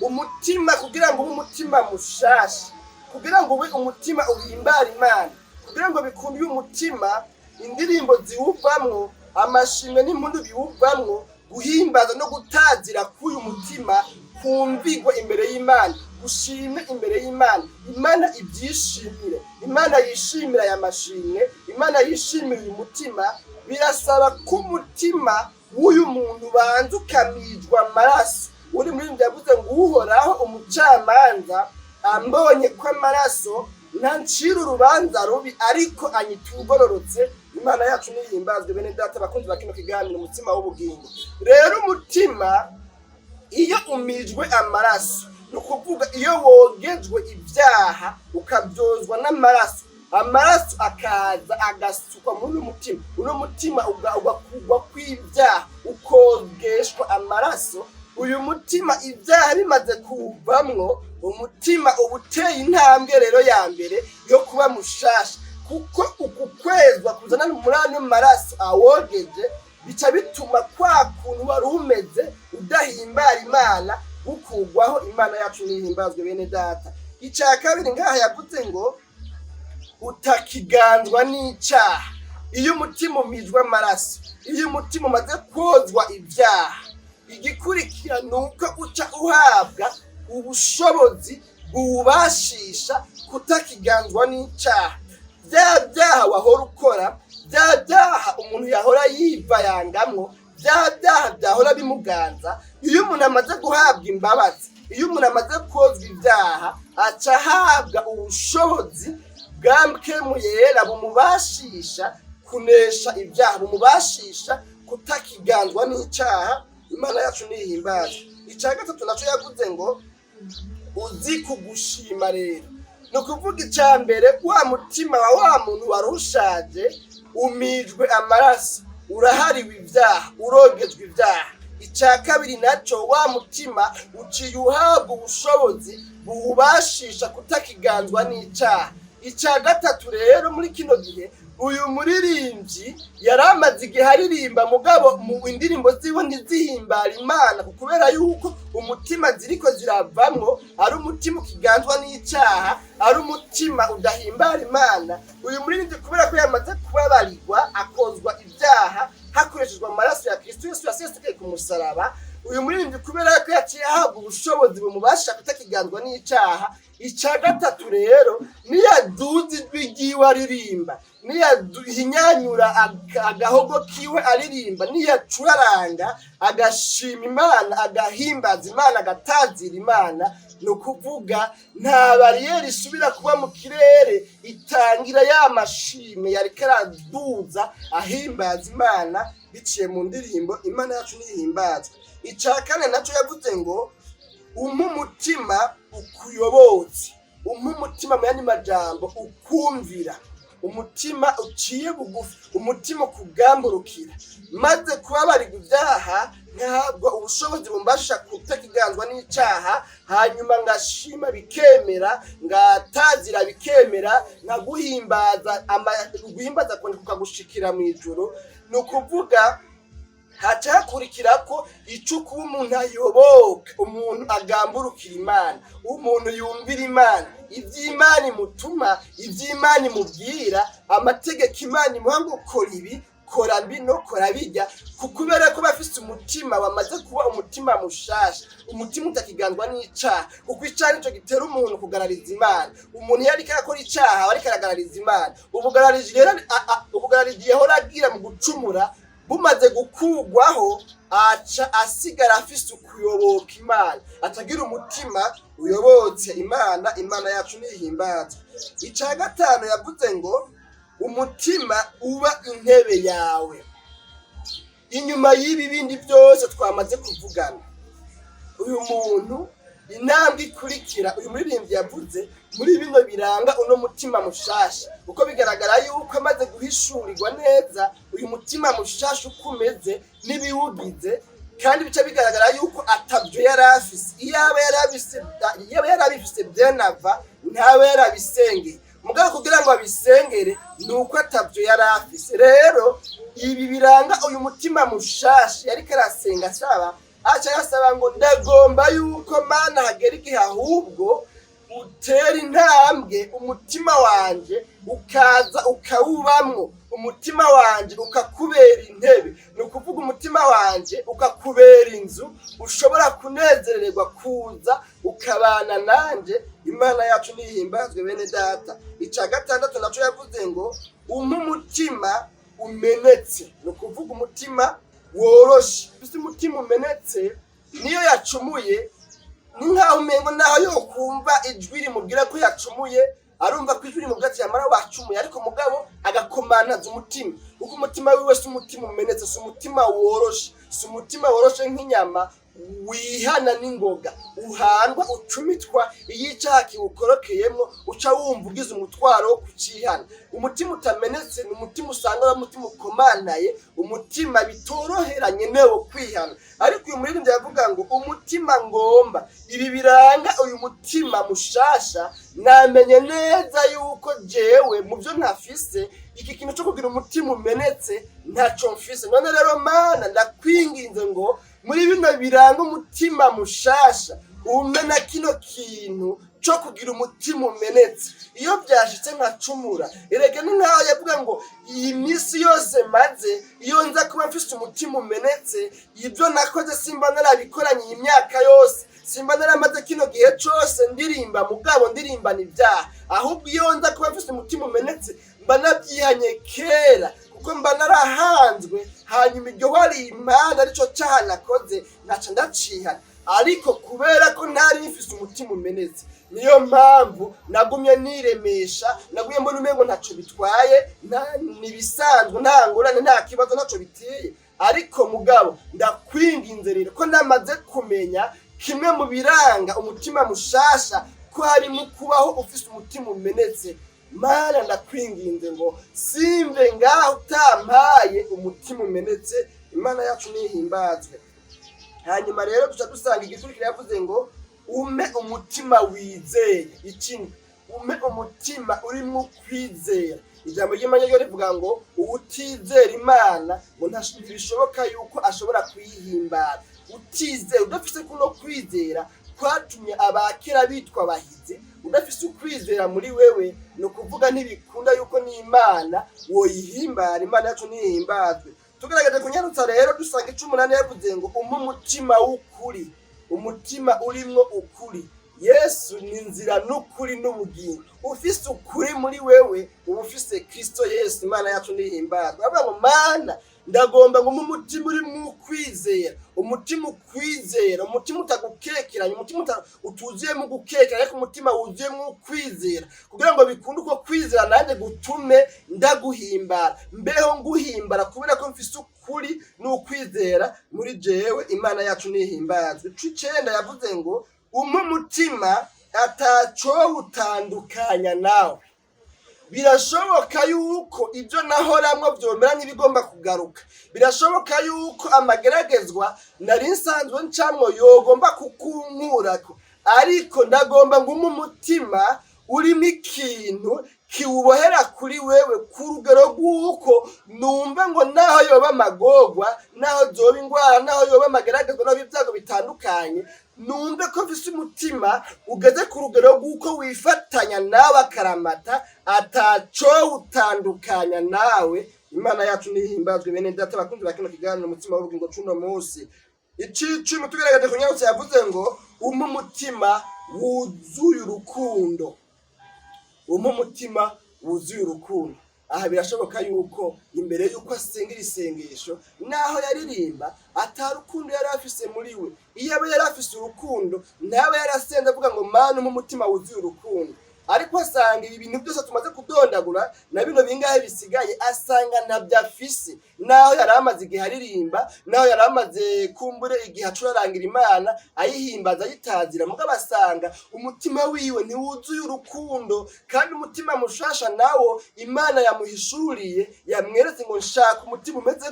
Umutima, kugira ngo ube umutima mushasha, kugira ngo ube umutima uhimbara Imana, kugira ngo bikunde uyu mutima, indirimbo ziwuvamwo, amashimwe n'impundu biwuvamwo, guhimbaza no gutazira k'uyu mutima kumvigwa imbere y'Imana, gushimwe imbere y'Imana, Imana ibyishimire, Imana yishimira aya mashimwe, Imana yishimira uyu mutima, birasaba ko umutima w'uyu muntu ubanza ukamijwa amaraso. Uri muri ibyo yavuze ngo: "Uhoraho umucamanza ambonye ko amaraso, ntancira urubanza rubi, ariko anyita ugororotse." Imana yacu nihimbazwe. Bene data, bakunzi ba kino kiganiro Umutima w'Ubugingo, rero umutima iyo umijwe amaraso, ni ukuvuga iyo wogejwe ibyaha ukabyozwa n'amaraso, amaraso akaza agasukwa muri uno mutima, uno mutima ugakugwa kw'ibyaha, ukogeshwa amaraso. Uyu mutima ibyaha bimaze kuwuvamwo, umutima uba uteye intambwe rero ya mbere yo kuba mushasha, kuko uku kwezwa kuzana muri ano maraso awogeje bica bituma kwa kuntu wari umeze udahimbara Imana gukugwaho. Imana yacu nihimbazwe. Bene data, icya kabiri ngaha yavuze ngo utakiganzwa n'icyaha. Iyo umutima umijwe amaraso, iyo umutima umaze kozwa ibyaha, igikurikira ni uko uca uhabwa ubushobozi buwubashisha kutakiganzwa n'icyaha. Bya byaha wahora ukora, bya byaha umuntu yahora yivayangamwo, bya byaha byahora bimuganza, iyo umuntu amaze guhabwa imbabazi, iyo umuntu amaze kozwa ibyaha, aca ahabwa ubushobozi bwa Mpwemu Yera bumubashisha kunesha ibyaha, bumubashisha kutakiganzwa n'icyaha. Imana yacu nihimbazwe. Icya gatatu nacyo yavuze ngo uzi kugushima. Rero ni ukuvuga, icya mbere, wa mutima wa wa muntu wari ushaje umijwe amaraso, urahariwe ibyaha, urogejwe ibyaha. Icya kabiri nacyo, wa mutima uciye uhabwa ubushobozi buwubashisha kutakiganzwa n'icyaha. Icya gatatu rero, muri kino gihe uyu muririmbyi yari amaze igihe aririmba, mugabo mu indirimbo ziwe ntizihimbara Imana, kubera yuko umutima ziriko ziravamwo ari umutima ukiganzwa n'icyaha, ari umutima udahimbara Imana. Uyu muririmbyi, kubera ko yamaze kubabarirwa, akozwa ibyaha hakoreshejwe amaraso ya Kristo Yesu yasesekaye ku musaraba, uyu muririmbyi kubera ko yaciye ahabwa ubushobozi bumubasha kutakiganzwa n'icyaha, icya gatatu rero, niyaduza ijwi ryiwe aririmba, niyahinyanyura agahogo kiwe aririmba, niyacuraranga agashima Imana, agahimbaza Imana, agatazira Imana, ni ukuvuga nta bariyeri isubira kuba mu kirere itangira ya mashime yariko araduza ahimbaza Imana biciye mu ndirimbo. Imana yacu nihimbazwe. Icya kane nacyo yavuze ngo umpe umutima ukuyobotse, umpe umutima, mu yandi majambo ukumvira, umutima uciye bugufi, umutima ukugamburukira. Maze kubabarirwa ibyaha, nkahabwa ubushobozi bumbasha kutakiganzwa n'icyaha, hanyuma ngashima bikemera, ngatazira bikemera, nkaguhimbaza, guhimbaza kwanjye kukagushikira mu ijuru, ni ukuvuga haca hakurikira ko ico kuba umuntu ayoboka, umuntu agamburukira Imana, umuntu yumvira Imana, ivy'Imana imutuma, ivy'Imana imubwira, amategeko Imana imuha ngo kora ibi, kora bino, kora bijya, kubera ko bafise Umutima wamaze kuba umutima mushasha, umutima utakiganzwa n'icaha, kuko icaha nico gitera umuntu kugarariza Imana. Umuntu iyo ariko arakora icaha, aba ariko aragarariza Imana. Ubugarariji rero, ubugarariji yahora agira mu gucumura bumaze gukugwaho, aca asigara afise ukuyoboka Imana, atagira umutima uyobotse Imana. Imana yacu nihimbazwe. Ica gatanu yavuze ngo umutima uba intebe yawe. Inyuma y'ibi bindi byose twamaze kuvugana, uyu muntu intambwe ikurikira uyu muririmbyi yavuze muri bino biranga uno mutima mushasha, kuko bigaragara yuko amaze guhishurirwa neza uyu mutima mushasha uko umeze n'ibiwugize, kandi bica bigaragara yuko atabyo yari afise. Iyaba yari abifise byenava, ntaba yarabisengeye. Mugabo kugira ngo abisengere ni uko atabyo yari afise. Rero ibi biranga uyu mutima mushasha yariko arasenga asaba, aca yasaba ngo: "Ndagomba yuko, Mana, hagera igihe ahubwo utera intambwe, umutima wanje ukaza ukawubamwo, umutima wanje ukakubera intebe, ni ukuvuga umutima wanje ukakubera inzu ushobora kunezererwa kuza ukabana nanje." Imana yacu nihimbazwe, bene data. Ica gatandatu naco yavuze ngo umpe umutima umenetse, ni ukuvuga umutima woroshe. Ufise umutima umenetse, niyo yacumuye ni nkaho umengo naho yokumva ijwi rimubwira ko yacumuye, arumva ko ijwi rimubwira ati: "Yamara wacumuye", ariko mugabo agakomanaza umutima, kuko umutima wiwe si umutima umenetse, si umutima woroshe, si umutima woroshe nk'inyama wihana n'ingoga, uhandwa, ucumitwa. Iyo icaha kiwukorokeyemwo, uca wumva ugize umutwaro wo kucihana. Umutima utamenetse ni umutima usanga ari umutima ukomanaye, umutima bitoroheranye newo kwihana. Ariko uyu muririmbyi aravuga ngo: "Umutima ngomba, ibi biranga uyu mutima mushasha, namenye neza yuko jewe mu byo ntafise, iki kintu cyo kugira umutima umenetse ntaco mfise. None rero, Mana, ndakwinginze ngo muri bino biranga umutima mushasha umena kino kintu co kugira umutima umenetse. Iyo byashitse nkacumura, erega ni nkaho yavuga ngo iyi minsi yose maze, iyo nza kuba mfise umutima umenetse, ibyo nakoze simba narabikoranye iyi myaka yose, simba naramaze kino gihe cose ndirimba, mugabo ndirimbana ibyaha. Ahubwo iyo nza kuba mfise umutima umenetse, mba nabyihanye kera, kuko mba narahanzwe. Hanyuma iryo wari impanda arico caha nakoze, nkaca ndacihana. Ariko kubera ko ntari mfise umutima umenetse, niyo mpamvu nagumye niremesha, nagumye mbona umengo ntaco bitwaye, nibisanzwe, nta ngorane, nta kibazo, ntaco biteye. Ariko mugabo ndakwinginze rero ko namaze kumenya kimwe mu biranga umutima mushasha, ko harimo kubaho ufise umutima umenetse. Mana, ndakwinginze ngo simve ngaho utampaye umutima umenetse." Imana yacu nihimbazwe. Hanyuma rero duca dusanga igikurikira yavuze ngo umpe umutima wizeye. Ikindi, umpe umutima urimo kwizera. Ijambo ry'Imana ryo rivuga ngo uwutizera Imana ngo ntibishoboka yuko ashobora kuyihimbara. Utizera, udafise kuno kwizera kwatumye abakera bitwa abahizi, udafise ukwizera muri wewe, ni ukuvuga ntibikunda yuko n'Imana woyihimbara. Imana yacu nihimbazwe. Tugaragaje kunyarutsa rero, dusanga 18 yavuze ngo umpe umutima w'ukuri, umutima urimwo ukuri. Yesu ni inzira n'ukuri n'ubugingo. Ufise ukuri muri wewe, uba ufise Kristo Yesu. Imana yacu nihimbazwe. Baravuga ngo: "Mana, ndagomba ngo umpe umutima urimwo ukwizera, umutima ukwizera, umutima utagukekeranya, umutima utuzuyemo gukekeranya, ariko umutima wuzuyemo ukwizera, kugira ngo bikunde uko kwizera nanjye gutume ndaguhimbara, mbeho nguhimbara kubera ko mfise ukuri n'ukwizera muri jewe." Imana yacu nihimbazwe. 9 yavuze ngo umpe umutima atacowutandukanya nawe. Birashoboka yuko ibyo nahoramwo vyomera nk'ibigomba kugaruka. Birashoboka yuko amageragezwa nari nsanzwe ncamwo yogomba kukunkurako, ariko ndagomba ngume umutima urimo ikintu kiwubohera kuri wewe ku rugero rw'uko numva ngo naho yoba amagorwa, naho zoba ingwara, naho yoba amageragezwa, naho ibyago bitandukanye, numve ko mfise umutima ugeze ku rugero rw'uko wifatanya nawe akaramata, atacowutandukanya nawe. Imana yacu nihimbazwe. Bene data bakunzi ba kino kiganiro Umutima w'Ubugingo cuno munsi, icicumi tugerageje kunyarutsa, yavuze ngo umpe umutima wuzuye urukundo, umpe umutima wuzuye urukundo. Aha birashoboka yuko imbere yuko asenga iri sengesho, naho yaririmba, ata rukundo yari afise muri we. Iyo aba yari afise urukundo, ntaba yarasenze avuga ngo "Mana, umpe umutima wuzuye urukundo". Ariko asanga ibi bintu byose tumaze kudondagura na bino bingahe bisigaye, asanga ntabyo afise, naho yari amaze igihe aririmba, naho yari amaze kumbure igihe acurarangira Imana, ayihimbaza, ayitazira, mugabo asanga umutima wiwe ntiwuzuye urukundo. Kandi umutima mushasha nawo Imana yamuhishuriye, yamweretse ngo nshaka umutima umeze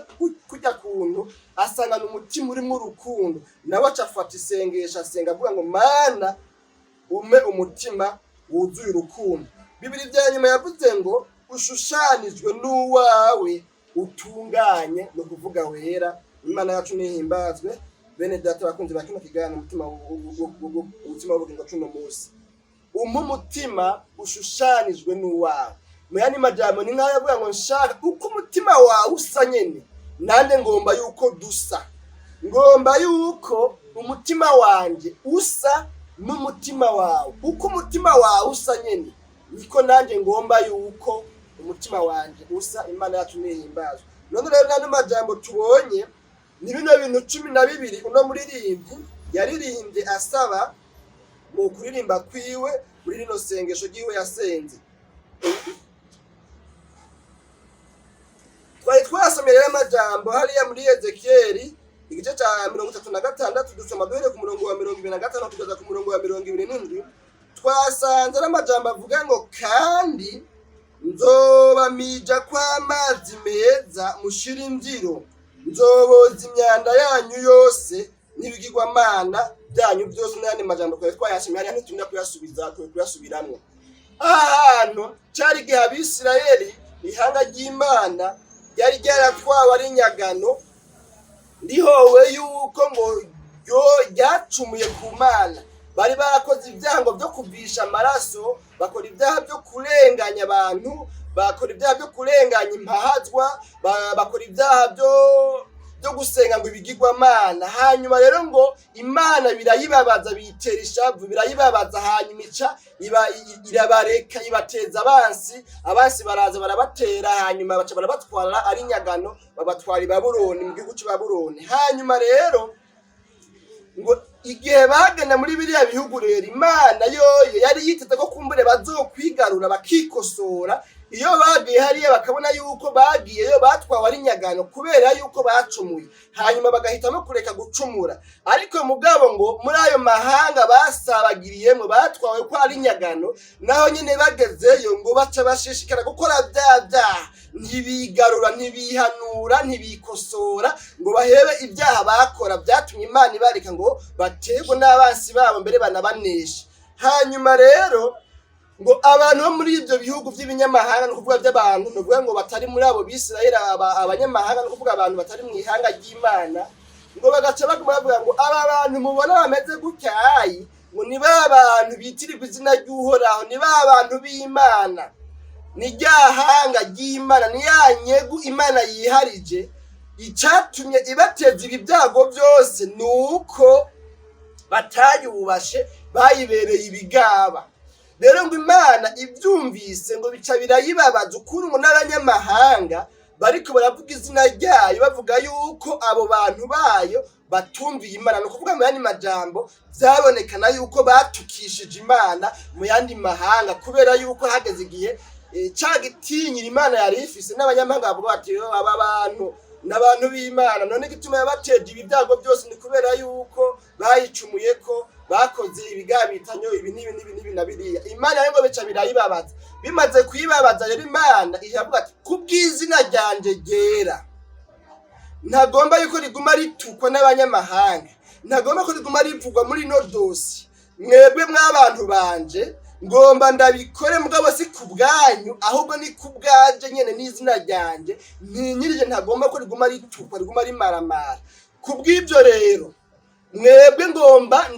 kurya kuntu, asanga ni umutima urimwo urukundo. Nawe aca afata isengesho, asenga avuga ngo "Mana, umpe umutima wuzuye urukundo". Bibiri bya nyuma yavuze ngo ushushanijwe n'uwawe utunganye, ni ukuvuga wera. Imana yacu nihimbazwe. Bene data bakunzi ba kino kiganiro Umutima w'Ubugingo cuno munsi, umpe umutima ushushanijwe n'uwawe. Mu yandi majambo, ni nk'aho yavuga ngo nshaka uko umutima wawe usa nyene, nande ngomba yuko dusa, ngomba yuko umutima wanje usa n'umutima wawe. Uko umutima wawe usa nyene, niko nanjye ngomba yuko umutima wanje usa. Imana yacu nihimbazwe. None rero n'andi majambo tubonye ni bino bintu 12 uno muririmbyi yaririmbye asaba mu kuririmba kwiwe, muri rino sengesho ryiwe yasenze. Twari twasomye rero amajambo hariya muri Ezekiyeli igice cya 36, dusoma duhereye ku murongo wa 25 kugeza ku murongo wa 27. Twasanze ari amajambo avuga ngo kandi nzobamija kw'amazi meza mushira imbyiro, nzoboza imyanda yanyu yose n'ibigirwamana byanyu byose. N'ayandi majambo twari twayashimye hariya, ntitunda kuyasubiza, kuyasubiramwo. Aha hantu cari igihe Abisirayeli, ihanga ry'Imana, ryari ryaratwawe ari inyagano, rihowe yuko ngo ryo ryacumuye ku Mana. Bari barakoze ibyaha ngo byo kuvisha amaraso, bakora ibyaha byo kurenganya abantu, bakora ibyaha byo kurenganya impahazwa, bakora ibyaha byo gusenga ngo ibigirwamana. Hanyuma rero ngo Imana birayibabaza, biyitera ishavu, birayibabaza. Hanyuma ica iba irabareka, ibateza abansi. Abansi baraza barabatera, hanyuma baca barabatwara ari nyagano, babatwara i Babuloni, mu gihugu cy'i Babuloni. Hanyuma rero ngo igihe bagana muri biriya bihugu rero, Imana yoyo yari yiteze ko kumbure bazokwigarura, bakikosora. Iyo bagiye hariya bakabona yuko bagiyeyo batwawe ari nyagano kubera yuko bacumuye, hanyuma bagahitamo kureka gucumura. Ariko mugabo ngo muri ayo mahanga basabagiriyemo, batwawe ko ari nyagano, naho nyine bagezeyo ngo baca bashishikara gukora bya byaha, ntibigarura, ntibihanura, ntibikosora ngo bahebe ibyaha bakora byatumye Imana ibareka ngo baterwe n'abansi babo, mbere banabanesha. Hanyuma rero ngo abantu bo muri ibyo bihugu by'ibinyamahanga, ni ukuvuga by'abantu, ni ukuvuga ngo batari muri abo Bisirayeli, abanyamahanga, ni ukuvuga abantu batari mu ihanga ry'Imana, ngo bagaca baguma bavuga ngo aba bantu mubona bameze gutyayi, ngo ni ba bantu bitirirwa izina ry'Uhoraho, ni ba bantu b'Imana, ni rya hanga ry'Imana, ni ya nyegu Imana yiharije. Icatumye ibateza ibi byago byose ni uko batayubashe, bayibereye ibigaba. Rero ngo Imana ibyumvise, ngo bica birayibabaza ukuntu ngo n'abanyamahanga bariko baravuga izina ryayo, bavuga yuko abo bantu bayo batumviye Imana. Ni ukuvuga mu yandi majambo, byabonekana yuko batukishije Imana mu yandi mahanga, kubera yuko hageze igihe ca gitinyira Imana yari ifise n'abanyamahanga bavuga bati "Yo, aba bantu n'abantu b'Imana, none igituma yabateje ibi byago byose ni kubera yuko bayicumuye, ko bakoze ibigabitanyo ibi n'ibi n'ibi n'ibi na biriya". Imana rero ngo bica birayibabaza. Bimaze kuyibabaza rero, Imana iravuga ati kubw'izina ryanje ryera, ntagomba yuko riguma ritukwa n'abanyamahanga, ntagomba ko riguma rivugwa muri ino dosi. Mwebwe mw'abantu banje, ngomba ndabikore, mugabo si ku bwanyu, ahubwo ni ku bwanje nyene n'izina ryanje ntinyirije, ntagomba ko riguma ritukwa, riguma rimaramara. Ku bw'ibyo rero mwebwe ngomba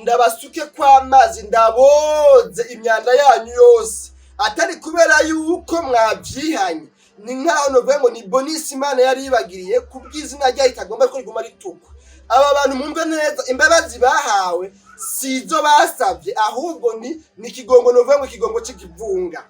ndabasuke kw'amazi, ndaboze imyanda yanyu yose, atari kubera yuko mwavyihanye. Ni nkaho novuga ngo ni bonus Imana yari ibagiriye kubw'izina ryayo itagomba ko riguma ritukwa. Aba bantu, mwumve neza, imbabazi bahawe si izo basavye, ahubwo ni ikigongo, novuga ngo ikigongo c'ikivunga.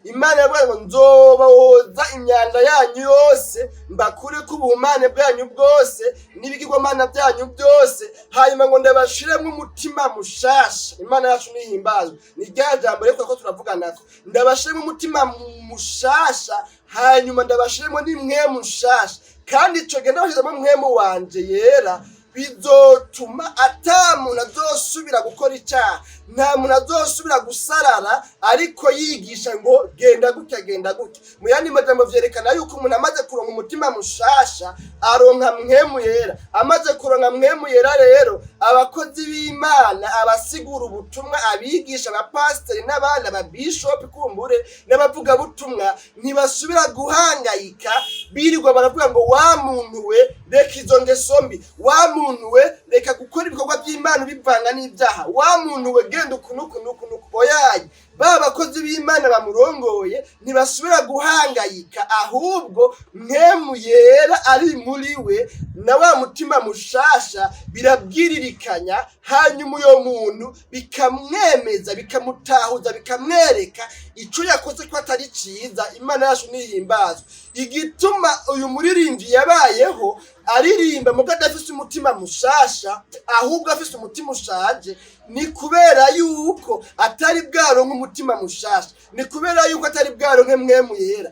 Imana yavuga ngo: "Nzoboza imyanda yanyu yose, mbakureko ubuhumane bwanyu bwose n'ibigirwamana byanyu byose, hanyuma ngo ndabashiremo umutima mushasha." Imana yacu nihimbazwe. Ni rya jambo rero ko turavuga natwe: ndabashiremo umutima mushasha, hanyuma ndabashiremo n'impwemu nshasha. Kandi ico gihe ndabashizemo mpwemu wanje yera, bizotuma ata muntu azosubira gukora icyaha, nta muntu azosubira gusarara ariko yigisha ngo genda gutya, genda gutya. Mu yandi majambo, vyerekana yuko umuntu amaze kuronka umutima mushasha aronka mpwemu yera. Amaze kuronka mpwemu yera rero, abakozi b'Imana, abasigura ubutumwa, abigisha, abapasiteri n'abandi, ababishopi kumbure n'abavugabutumwa, ntibasubira guhangayika birirwa baravuga ngo: "Wa muntu we, reka izo ngeso mbi. Wa muntu we, reka gukora ibikorwa by'Imana ubivanga n'ibyaha. Wa muntu we, genda uku n'uku n'uku n'uku." Oyaye, ba bakozi b'Imana bamurongoye ntibasubira guhangayika, ahubwo mpwemu yera ari muri we na wa mutima mushasha birabwiririkanya, hanyuma uyo muntu bikamwemeza, bikamutahuza, bikamwereka ico yakoze ko atari ciza. Imana yacu nihimbazwe. Igituma uyu muririmbyi yabayeho aririmba mugo adafise umutima mushasha, ahubwo afise umutima ushaje, ni kubera yuko atari bwaronke umutima mushasha, ni kubera yuko atari bwaronke mpwemu yera.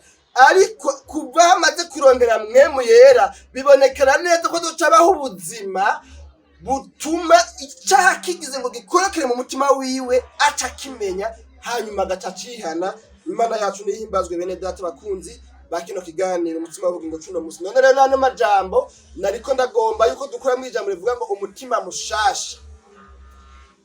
Ariko kuva hamaze kurongera mpwemu yera, bibonekera neza ko ducabaho ubuzima butuma icaha kigize ngo gikorokere mu mutima wiwe aca akimenya, hanyuma agaca acihana. Imana yacu nihimbazwe. Bene data bakunzi ba kino kiganiro Umutima w'Ubugingo cuno musi, none rero nano majambo nariko ndagomba yuko dukora mu ijambo rivuga ngo umutima mushasha,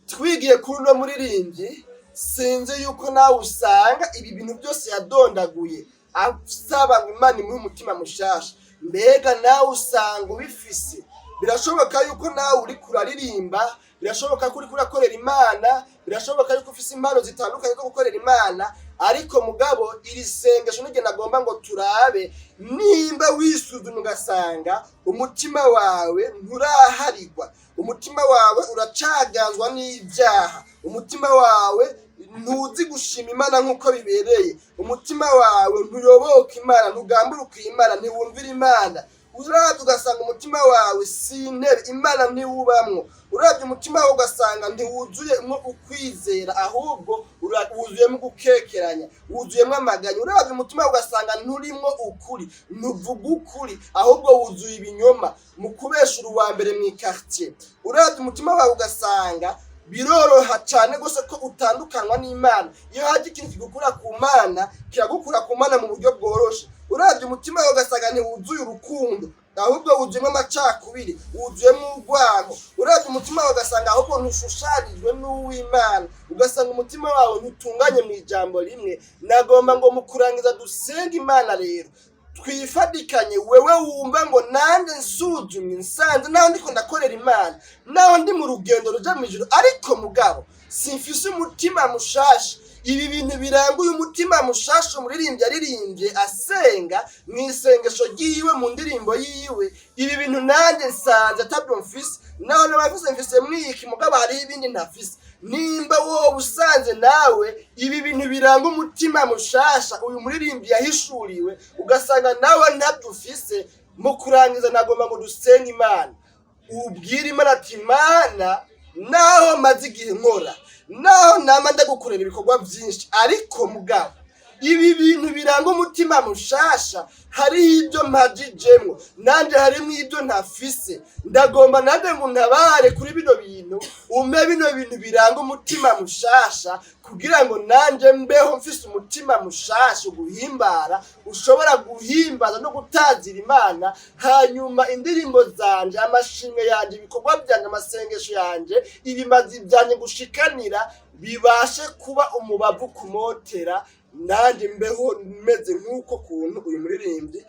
twigiye kuri uno muririmbyi. Sinzi yuko nawe usanga ibi bintu byose yadondaguye asaba ngo Imana imuhe umutima mushasha, mbega nawe usanga ubifise? Birashoboka yuko nawe uriko uraririmba, birashoboka ko uriko urakorera Imana, birashoboka yuko ufise impano zitandukanye zo gukorera Imana. Ariko mugabo iri sengesho niryo nagomba ngo turabe nimba wisuzumye ugasanga umutima wawe nturaharigwa, umutima wawe uracaganzwa n'ibyaha, umutima wawe ntuzi gushima Imana nk'uko bibereye, umutima wawe ntuyoboka Imana, ntugamburuka Imana, ntiwumvira Imana. Uravye ugasanga umutima wawe si intebe, Imana ntiwubamwo. Uravye umutima wawe ugasanga ntiwuzuyemwo ukwizera, ahubwo wuzuyemwo gukekeranya, wuzuyemwo amaganya. Uravye umutima wawe ugasanga nturimwo ukuri, ntuvuga ukuri, ahubwo wuzuye ibinyoma, mu kubeshura uwa mbere mw'iquartier. Uravye umutima wawe ugasanga biroroha cyane rwose ko utandukanwa n'Imana, iyo haje ikintu kigukura ku Mana kiragukura ku Mana mu buryo bworoshe. Uravye umutima wawe ugasanga ntiwuzuye urukundo, ahubwo wuzuyemo amacakubiri, wuzuyemo urwango. Uravye umutima wawe ugasanga ahubwo ntushushanijwe n'uw'Imana, ugasanga umutima wawe ntutunganye mu ijambo rimwe. Nagomba ngo mu kurangiza dusenge Imana rero, twifadikanye. Wewe wumva ngo nanjye nsuzumye nsanze naho ndiko ndakorera Imana, naho ndi mu rugendo ruja mu ijuru, ariko mugabo simfise umutima mushasha, ibi bintu biranga uyu mutima mushasha umuririmbyi aririmbye asenga mu isengesho ryiwe, mu ndirimbo yiwe, ibi bintu nanjye nsanze atabyo mfise, naho nabafise mfise mwiki, mugabo hariho ibindi ntafise. Nimba wowe usanze nawe ibi bintu biranga umutima mushasha uyu muririmbyi yahishuriwe, ugasanga nawe ntabyo ufise, mu kurangiza nagomba ngo dusenge Imana. Ubwire Imana ati: "Imana, naho maze igihe nkora, naho nama ndagukorera ibikorwa byinshi, ariko mugabo ibi bintu biranga umutima mushasha hariho ibyo mpajijemwo, nanje harimwo ibyo ntafise. Ndagomba nanjye ngo ntabare kuri bino bintu, umpe bino bintu biranga umutima mushasha, kugira ngo nanje mbeho mfise umutima mushasha uguhimbara, ushobora guhimbaza no gutazira Imana, hanyuma indirimbo zanje, amashimwe yanje, ibikorwa byanje, amasengesho yanje, ibimazi byanje gushikanira bibashe kuba umubavu kumotera, nanjye mbeho meze nk'uko kuntu uyu muririmbyi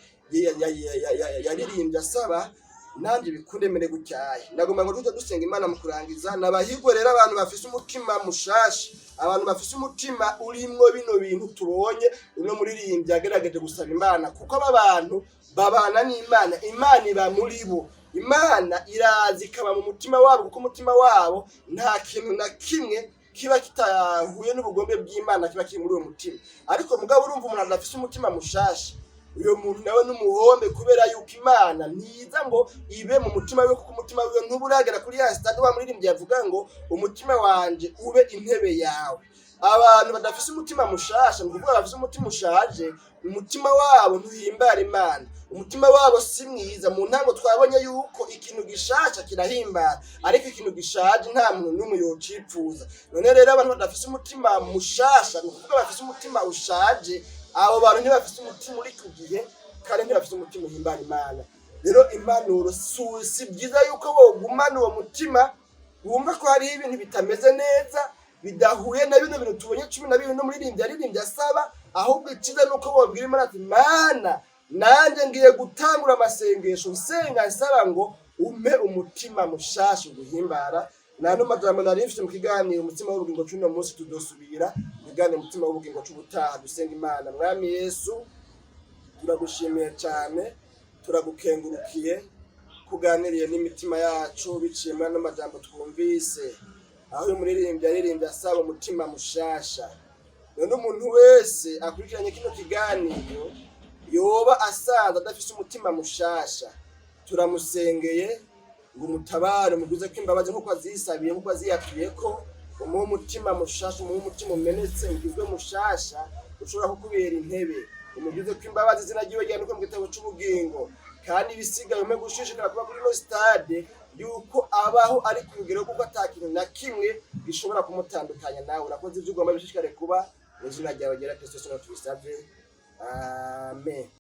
yaririmbye asaba." Nanjye bikundemere gutyaye. Ndagomba ngo tujye dusenga Imana mu kurangiza. Nabahigwe rero abantu bafise umutima mushasha, abantu bafise umutima urimwo bino bintu tubonye uno muririmbyi yagerageje gusaba Imana, kuko aba bantu babana n'Imana, Imana iba muri bo, Imana iraza ikaba mu mutima wabo, kuko umutima wabo nta kintu na kimwe kiba kitahuye n'ubugombe bw'Imana kiba kiri muri uwo mutima. Ariko mugabo urumva, umuntu adafise umutima mushasha, uyo muntu nawe n'umuhombe, kubera yuko Imana ntiza ngo ibe mu mutima wiwe, kuko umutima wiwe ntuburagera kuri ya stade wa muririmbyi yavuga ngo "Umutima wanje ube intebe yawe." Abantu badafise umutima mushasha, ni ukuvuga bafise umutima ushaje, umutima wabo ntuhimbara Imana, umutima wabo si mwiza. Mu ntango twabonye yuko ikintu gishasha kirahimbara, ariko ikintu gishaje nta muntu n'umwe yocipfuza. None rero abantu badafise umutima mushasha, ni ukuvuga bafise umutima ushaje, abo bantu ntibafise umutima uri ku gihe kandi ntibafise umutima uhimbara Imana. Rero impanuro, si byiza yuko wogumana uwo mutima wumva ko hariho ibintu bitameze neza, bidahuye na bino bintu tubonye 12 no muririmbyi yaririmbye asaba. Ahubwo icyiza ni uko wobwira Imana ati: "Mana, nanjye ngiye gutangura amasengesho nsenga nsaba ngo umpe umutima mushasha uguhimbara." Nano majambo nari mfite mu kiganiro Umutima w'Ubugingo c'uno munsi. Tudosubira mu kiganiro Umutima w'Ubugingo c'ubutaha. Dusenga Imana. Mwami Yesu, turagushimiye cyane, turagukengurukiye kuganiriye n'imitima yacu biciye muri ano majambo twumvise, aho uyu muririmbyi yaririmbye asaba umutima mushasha. None umuntu wese akurikiranye kino kiganiro yoba asanzwe adafise umutima mushasha, turamusengeye ngo umutabare, umuguze ko imbabazi nk'uko azisabiye, nk'uko aziyatuye, ko umuhe umutima mushasha, umuhe umutima umenetse ugizwe mushasha ushobora kukubera intebe. Umugize ko imbabazi, izina ryiwe ryandikwe mu gitabo c'ubugingo, kandi ibisigaye umpe gushishikara kuba kuri ino stade yuko abaho ari ku rugero kuko ata kintu na kimwe gishobora kumutandukanya nawe. Urakoze, ibyo ugomba bishishikare kuba mu izina ryawe ryera Kristo Yesu tubisabye, amen.